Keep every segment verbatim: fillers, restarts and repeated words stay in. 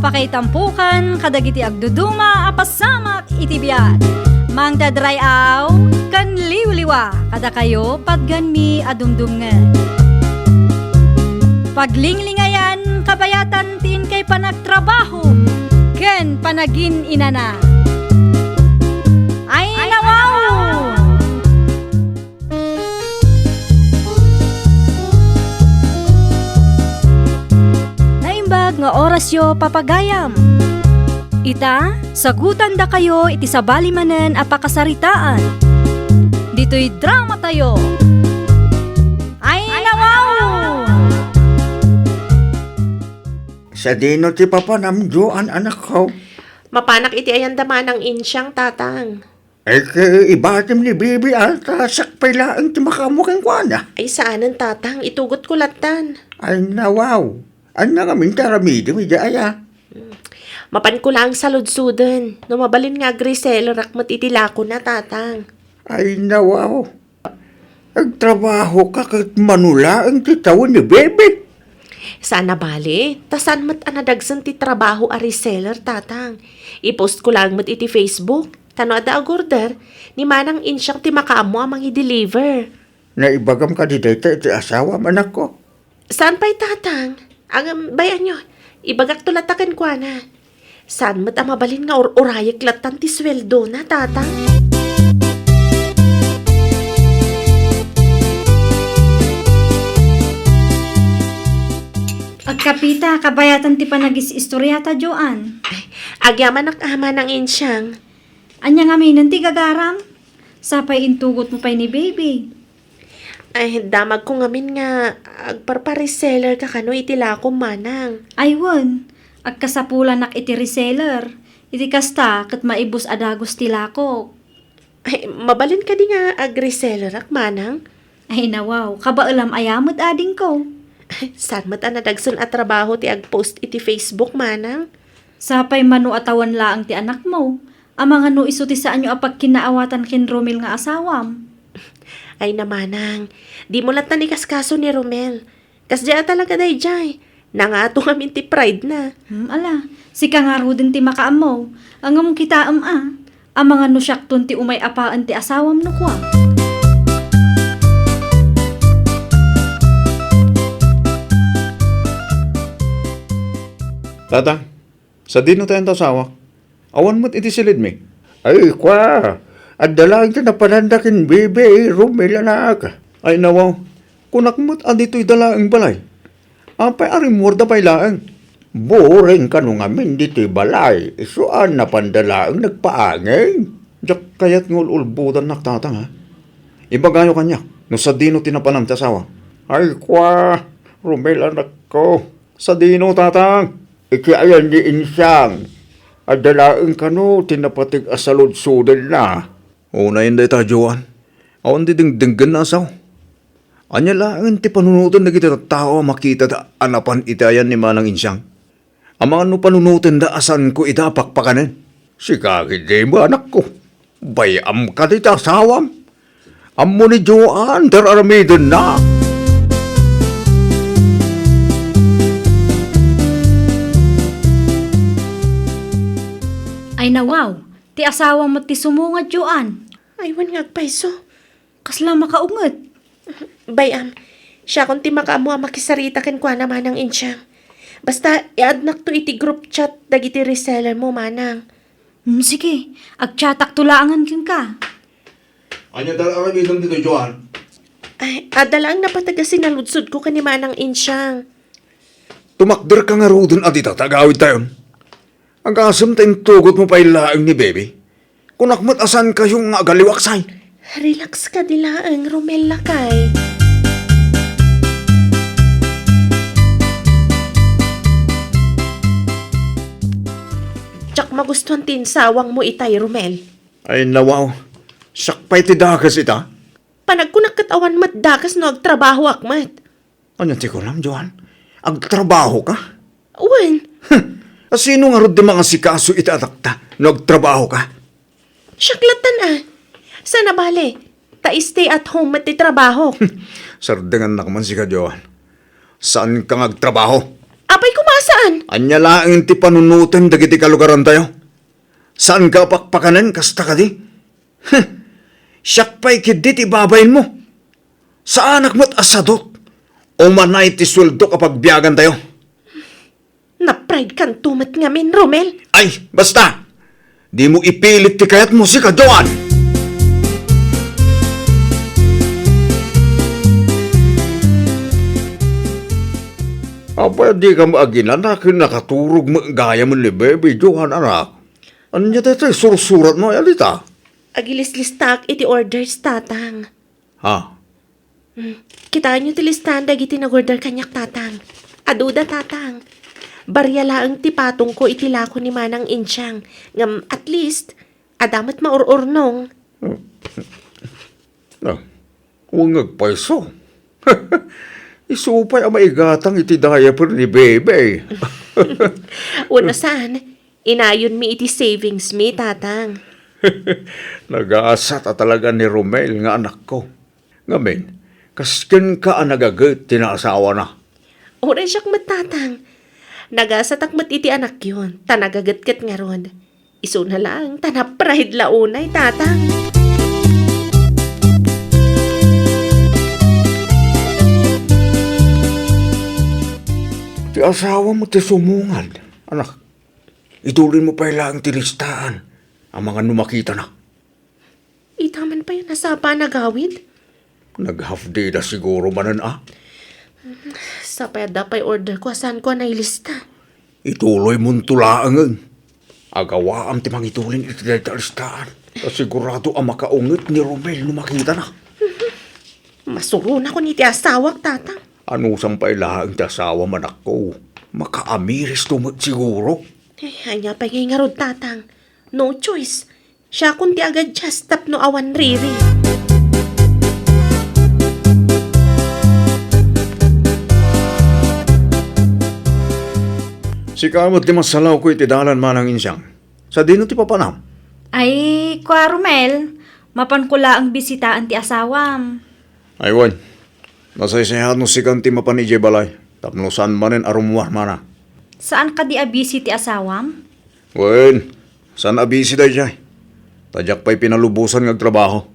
Pakaitampokan kadagiti agduduma a pasamak iti biag. Mangted ray-aw ken liwliwa kadakayo patganmi a dumdumngeg. Paglinglingayan kabayatan ti inkay panagtrabaho ken panagin-inana. Ay, nawaw! Naimbag nga orasyo, papagayam. Ita, sagutandakayo iti sabali manen a pakasaritaan. Ditoy dramatayo. Ay, nawaw! Sadino ti papanam, Joan, anakko? Mapanak iti ayanda manang Insiang, tatang. Ay, ket ibatim ni Bibi, a, ta siak pay laeng ti makaammo kenkuana. Ay, saanen, tatang. Itugotko lattan. Ay, nawaw. Ania ngamin ti aramidem idiay a? Hmm. Mapanko laeng saludsoden no mabalin nga agresellerak met iti lakona, tatang. Ay, nawaw. Agtrabahoka ket mano laeng ti tawen ni Bibi? Saan a bale, ta saan met a nadagsen ti trabaho a reseller, tatang. I-postko laeng met iti Facebook, ta no adda agorder, ni manang Insiang ti makaammo a mangi-deliver. Naibagam kadi dayta iti asawam, anakko? Saan pay, tatang? Ngem bay-anyo, ibagakto latta kenkuana. Saan met a mabalin nga ur-urayek lattan ti sueldona, tatang? Agkapita, kabayatan ti panagis-istoriata, Joan. Agyamanak a, manang Insiang. Ania ngaminen ti gagaram? Sapay intugotmo pay ni Bibi. Ay, damagko ngamin nga agparparesellerka kano iti lakom, manang. Ay wen, agkasapulanak iti reseller. Iti kasta, ket maibus a dagus ti lakok. Ay, mabalin kadi nga agresellerak, manang? Ay, nawaw, kabaelam aya met adingko. Saan met a nadagsen a trabaho ti agpost iti Facebook, manang? Sapay mano a tawen laeng ti anakmo. Amangan no isu ti saanyo a pagkinaawatan ken Romel nga asawam? Ay, manang, dimo lattan ikaskaso ni Romel. Kasdiay a talaga daydiay. Nangato ngamin ti pride na. Hmm, ala, sika ngaruden ti makaammo. Ngem kitaem a, amangan no siakton ti umay-apaen ti asawam no kua. Tata, sadino ti ayan ti asawak? Awan met iti silidmi. Ay, kua, adda laeng ti napananda ken Bibi, Romel, anak. Ay, nawaw, kunak met a ditoy da laeng balay. Apay a rimmuarda pay laeng? Boring kano ngamin ditoy balay, isu a napanda laeng nagpaangin. Diak kayat nga ul-ulbodannak, tatang, ha? Ibagayo kaniak no sadino ti napanan ti asawa. Ay, kua, Romel, anakko. Sadino, tatang? Iti ayan ni Insiang. Adda laeng kano ti napateg a saludsodenna. Unayen dayta, Joan. Awan ti dengdenggenna a sao. Ania laengen ti panunoten dagiti tattao a makitada a napan iti ayan ni Manang Insiang? Amangan no panunotenda a saanko ida a pakpakanen. Sika ketdi, anakko. Bay-am kadi ti asawam. Ammo ni Joan ti ar-aramidenna. Ay, nawaw, ti asawam met ti sumungad, Joan. Ay, wen nga agpayso. Kasla makaunget. Bay-am, siakon ti makaammo a makisarita kenkuana, Manang Insiang. Basta, i-addnakto iti group chat dagiti reseller mo, Manang. Hmm, sige, agchatakto laengen kenka. Ania ti ar-aramidem ditoy, Joan? Ay, adda laeng napateg a sinaludsodko ken ni Manang Insiang. Tumakderka ngaruden a dita ta agawidtayon. Agasem ta intugotmo pay laeng ni Bebe. Kunak met a saankayo nga agaliwaksay. Relax kadi laeng, Romel, lakay. Diak magustuan ti insawangmo itay, Romel. Ay, nawaw. Siak pay ti dakes ita? Panagkunak ket awan met dakes no agtrabahoak met. Ania ti kunam, Joan? Agtrabahoka? Wen. Huh! A sino ngarud ti mangasikaso iti anakta no agtrabahoka? Siak lattan a. Saan a bale, ta stay at home met ti trabahok. Sardengannak man sika, Joan. Saanka nga agtrabaho? Apay koma a Saan? Ania laeng ti panunoten dagiti kalugarantayo? Saanka a pakpakanen kasta kadi? Heh! Siak pay ketdi ti ibabainmo. Saanak met a sadut. Umanay ti sueldok a pagbiagantayo. Napridekanto met ngamin, Romel. Ay, basta! Dimo ipilit ti kayatmo, sika, Joan! Apay, dika met aginana ken nakaturog met gayam ni Bebe, Joan, anak? Ania daytoy sursuratmo, Alita? Agilislistaak iti orders, Tatang. Ha? Hmm. Kitaenyo ti listaan dagiti nag-order kaniak, Tatang. Aduda, Tatang. Baria laeng ti patongko iti lako ni Manang Insiang. Ngem at least, adda met maur-urnong. Ah, wen nga agpayso. Isu pay a maigatang iti diaper ni Bebe. Wenno saan, inayonmi iti savings mi, Tatang. Nagasat a talaga ni Romel nga anakko. Ngamin, kas kenka a nagaget ti naasawana? Uray siak met, Tatang. Nagasatak met iti anakyon, ta nagaget ket ngarud. Isuna laeng, ta napride la unay, Tatang. Ti asawam ti sumungad, anak. Ituloymo pay laeng ti listaan, amangan no makitana. Ita man pay a nasapa a nagawid? Nag-half day da siguro manen a. Sapay adda pay order ko a saanko a nailista. Ituloymonto laengen. Agawaam ti mangitulin iti dayta a listaan. Ta sigurado a makaunget ni Romel no makitana. Masuronakon iti asawak, Tatang. Anusam pay laeng ti asawam, anakko. Makaamiristo met siguro. Eh, ania pay ngay ngarud, Tatang? No choice. Siakon ti agadjust tapno awan riri. Sika met ti masalawko iti dalan, Manang Insiang. Sadino ti papanam? Ay, kua, Romel, mapanko laeng bisitaen ti asawam. Ay wen, nasaysayaat no sikan ti mapan idiay balay, tapno saan manen a rummuar, Manang. Saan kadi a busy ti asawam? Wen, saan a busy daydiay. Ta diak pay pinalubosan nga agtrabaho.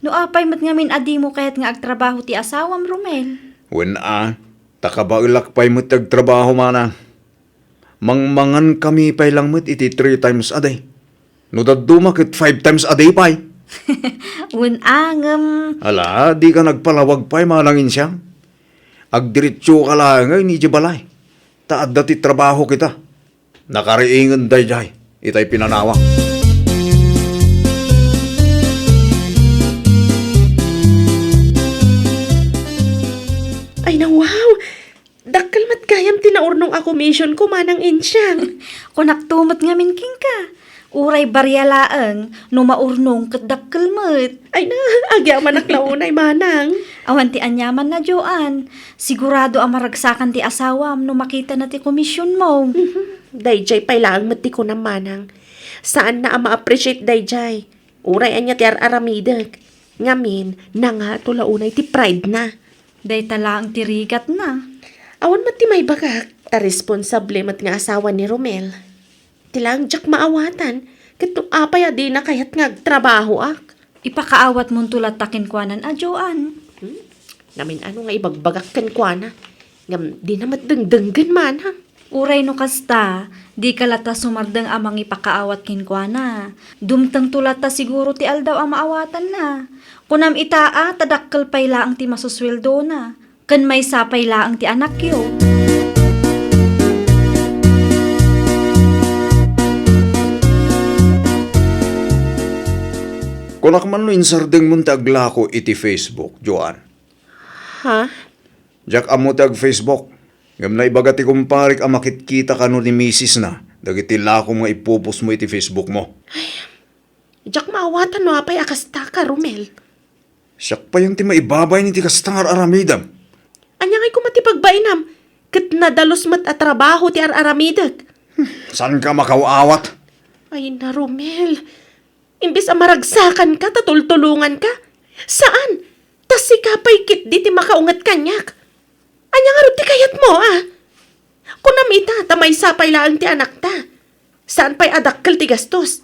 No apay met ngamin a dimo kayat nga agtrabaho ti asawam, Romel? Wen a, ta kabaelak pay met ti agtrabaho, Manang. Mangmangankami pay lang met iti three times a day. No dadduma ket five times a day pay. Wen a, ngem. Ala, dika nagpalawag pay, Manang Insiang. Agdiretsoka laeng idiay balay. Ta adda ti trabaho kita. Nakariingen daydiay itay pinanawa. Ay na, wow! Dakkel met gayam ti naurnong a commission ko, Manang Insiang. Kunakto met ngamin kenka. Uray baria laeng, no maurnong ket dakkel met. Ay na, agyamanak la unay, Manang. Awan ti aniamanna, Joan. Sigurado a maragsakan ti asawam no makitana ti komisionmo. Mhm. Daydiay pay laeng met ti kunam, Manang. Saanna a ma-appreciate daydiay. Uray ania ti ar-aramidek. Ngamin, nangato la unay ti pride na. Dayta laeng ti rigatna. Awan met ti maibagak, ta responsable met nga asawa ni Romel. Ti laeng diak maawatan, ket no apay a dina kayat nga agtrabahoak? Ipakaawatmonto latta kenkuanan a Joan. Hmm? Ngamin ano nga ibagbagak kenkuana? Ngem dina met dengdenggen, Manang. Uray no kasta, dika latta sumardeng a mangipakaawat kenkuana. Dumtengto latta siguro ti aldaw a maawatanna. Kunam ita a ta dakkel pay laeng ti masusueldona. Ken maysa pay laeng ti anakyo. Kunak man no insardengmon ti aglako iti Facebook, Joan. Ha? Diak ammo ti ag-Facebook. Ngem naibaga ti kumparek a makitkita kano ni misisna dagiti lakom nga ipupusmo iti Facebook mo. Diak maawatan no apay a kastaka, Romel. Siak payen ti maibabain iti kasta nga ar-aramidem. Ania ngay koma ti pagbainam? Ket nadalus met a trabaho ti ar-aramidek. Saanka makaw-awat? Ay na, Romel. Imbes a maragsakanka ta tultulonganka, saan? Ta sika pay ketdi ti makaunget kaniak. Ania ngarud ti kayatmo, a? Kunam ita, ta maysa pay laeng ti anakta. Saan pay a dakkel ti gastos.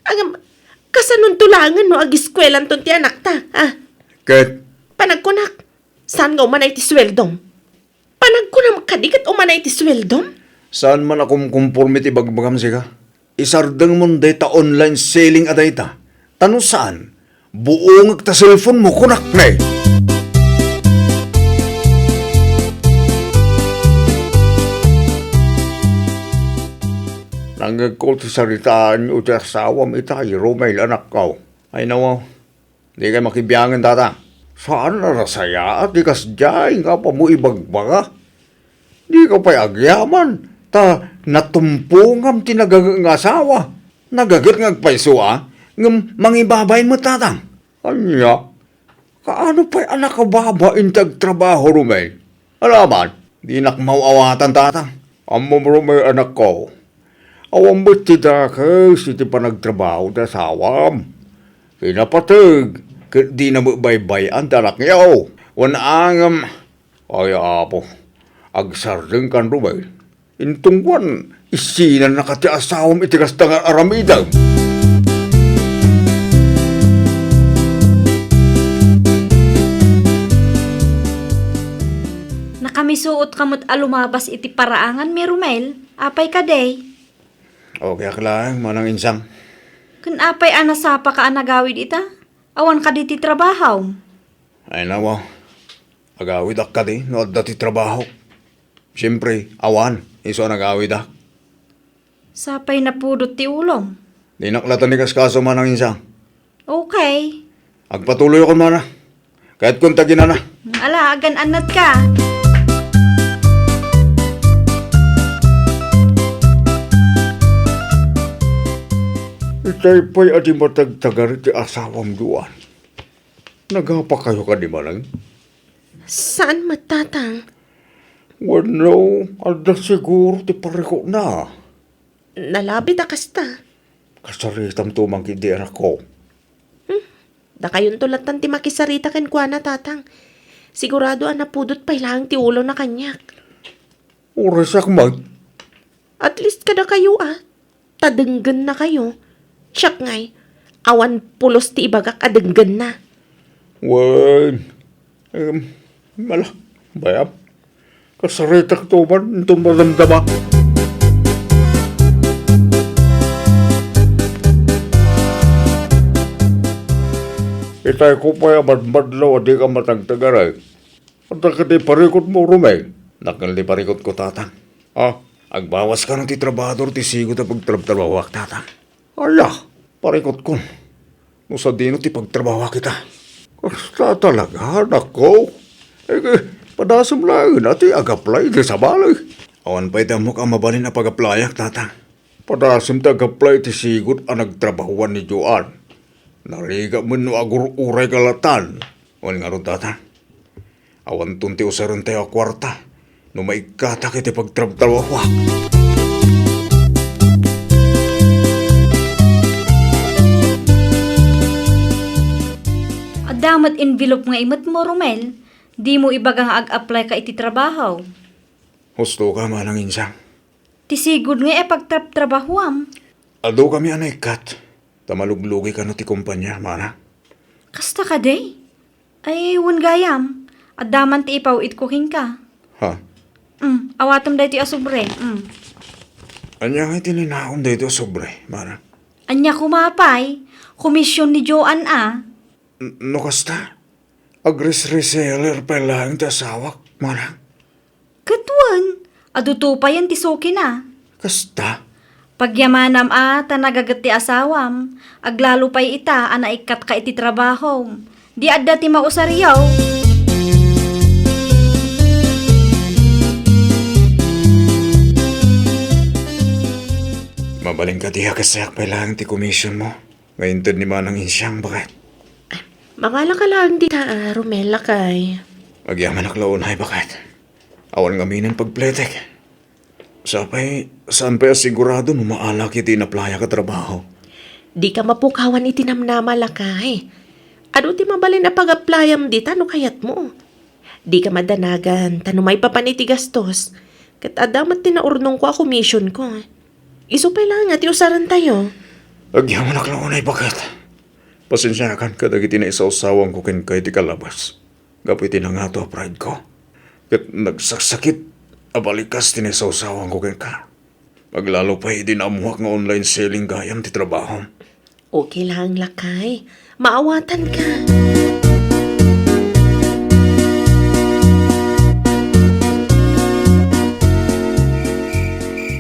Ngem, kasanonto laengen no ageskuelanton ti anakta, a? Ket? Panagkunak, saan nga umanay ti sueldom? Panagkunam kadi ket umanay ti sueldom? Saan man a kumkumporme ti bagbagam, sika? Isardengmon dayta online selling a dayta. Ta no saan, buongek ta cellphone mo, kunak ne. Nangngegko ti saritaanyo ti asawam itay, Romel, anakko. Ay, nawaw. Dikay makibiangen, tatang. Saan a nasayaat ti kasdiay nga apamoy ibagbaga? Dika pay agyaman, ta natumpongam ti nagaget nga asawa. Nagaget nga agpayso a, ngem mangibabain met, tatang. Ania? Kaano pay a nakababain ti agtrabaho, Romel? Alaman, dinak maw-awatan, tatang. Ammom, Romel, anakko. Awan met ti dakes iti panagtrabaho ti asawam. Kinapateg, ket dina met baybay-an ti anakyo. Wen, ngem, ay, Apo, agsardengkan, Romel. Intungkuan, isinannaka ti asawam iti kasta nga aramidem. Nakamisuotka met a lumabas iti paraanganmi, Romel. Apay kadi? Okay ak laeng, Manang Insang. Ken apay a nasapaka a nagawid ita? Awan kadi ti trabahom? Ay, nawa. Agawidak kadi no adda ti trabaho. Siempre, awan, isu a nagawidak. Sapay napudot ti ulom. Dinak latta ni kaskaso, Manang Insang. Okay. Agpatuloyakon, mana. Kayatkon ta ginana. Ala, agan-annatka. Itay pay a di matagtagar ti asawam, Joan. Nagapakayo kadi manen? Saan met, tatang? Wenno, adda siguro ti parikutna. Nalabit a kasta. Kasaritam to man ketdi, anakko. Hmm? Dakayonto lattan ti makisarita kenkuana, tatang. Sigurado a napudot pay laeng ti ulona kaniak. Uray siak met. At least kadakayo, a. Ta denggennakayo. Siak ngay, awan pulos ti ibagak a denggenna. Wen, em, ala, bayam. Kasaritak to man inton madamdama. Itay ko pay a madmadlaw a dika matagtagaray. Adda kadi parikutmo, Romel? Dakkel ti parikutko, tatang. Ah, agbawas kano ti trabahador ti sigud a pagtrabtrabahoak, tatang. Aya, parikutko. No sadino ti pagtrabahoak ita? Kasta talaga, anakko. Eh, padasem laeng a ti ag-apply iti sabali. Awan pay ti ammok a mabalin a pag-applyak, tatang. Padasem ti ag-apply iti sigud a nagtrabahoan ni Joan. Narigat met no agur-urayka lattan. Wen ngarud, tatang. Awanton ti usarentayo a kuarta no maikkatak iti pagtrabtrabahoak. Adda met envelope nga imetmo, Romel. Dimo ibaga nga ag-apply ka iti trabaho. Husto ka, Manang Insang. Ti sigud nga ipagtrabtrabahoam. Adu kami a naikkat, ta maluglugi kano ti kumpania, mana. Kasta kadi? Ay, wen gayam, adda man ti ipaw-itko kenka. Ha? Mm, awatem daytoy a sobre. Mm. Ania ngay ti ninaom daytoy a sobre, mana? Ania koma pay? Komisyon ni Joan a. N-, no kasta, agres-reseller pay laeng ti asawak, mana. Ket wen, adu to payen ti sukina. Kasta? Pagyamanam a ta nagaget ti asawam, aglalo pay ita a naikkatka iti trabahom. Di adda ti mausaryo. Mabalin kadi a kasayak pay laeng ti komisyon mo? Nga inted ni Manang Insiang, baket? Mangala ka laeng dita, a, Romel, lakay. Agyamanak la unay, baket. Awan ngamin a pagpletek. Sapay, saan pay a sigurado no maalak iti inaplayak a trabaho? Dika mapukawan iti namnama, lakay. Adu ti mabalin a pag-applyam dita no kayatmo. Dika madanagan, ta no maipapan iti gastos, Ket adda met ti naurnongko a commissionko. Isu pay laeng nga ti usarantayo. Agyamanak la unay, baket. Pasensiakan kadagiti naisawsawanko kenka iti kalabas. Gapu iti nangato a prideko. Ket nagsaksakit a balikas ti naisawsawanko kenka. Aglalo pay idi naammoak nga online selling gayam ti trabahom. Okay lang, lakay. Maawatanka.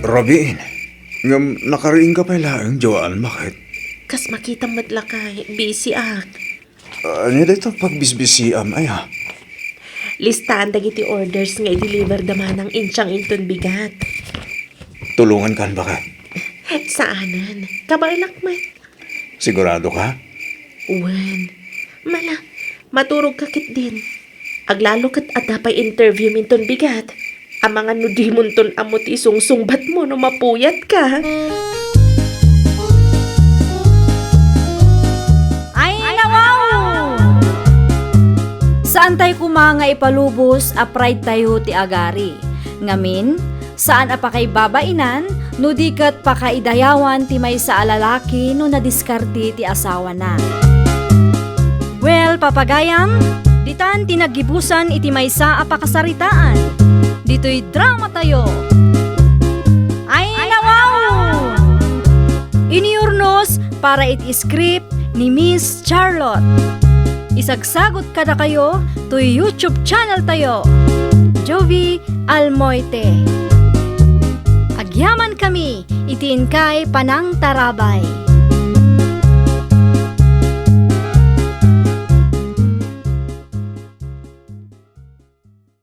Rabiin, ngem nakariingka pay laeng, Joan, baket? Kas makitam met, lakay, busy ak. Ah, ania dayta pagbisbisiam, aya? Listaan dagiti orders nga i-deliver da manang insiang inton bigat. Tulongankan, baket? Saanen. Kabaelak met. Sigurado ka? Wen. Mala, maturog ka ketdin. Aglalo ket adda pay interview minton bigat. Amangan no dimonton ammo ti isungsungbatmo no mapuyatka. Ay, nawaw! Saantay koma nga ipalubos a pride tayo ti agari. Ngamin, saan a pakaibabainan no di ket pakaidayawan ti maysa a lalaki no nadiskarte ti asawana. Well, papagayam, ditan ti naggibusan iti maysa a pakasaritaan. Ditoy drama tayo. Ay, nawaw! Iniurnos para iti script ni Miss Charlotte. Isagsagot kadakayo toy YouTube channel tayo, Jovie Almoite. Agyaman kami iti inkay panangtarabay.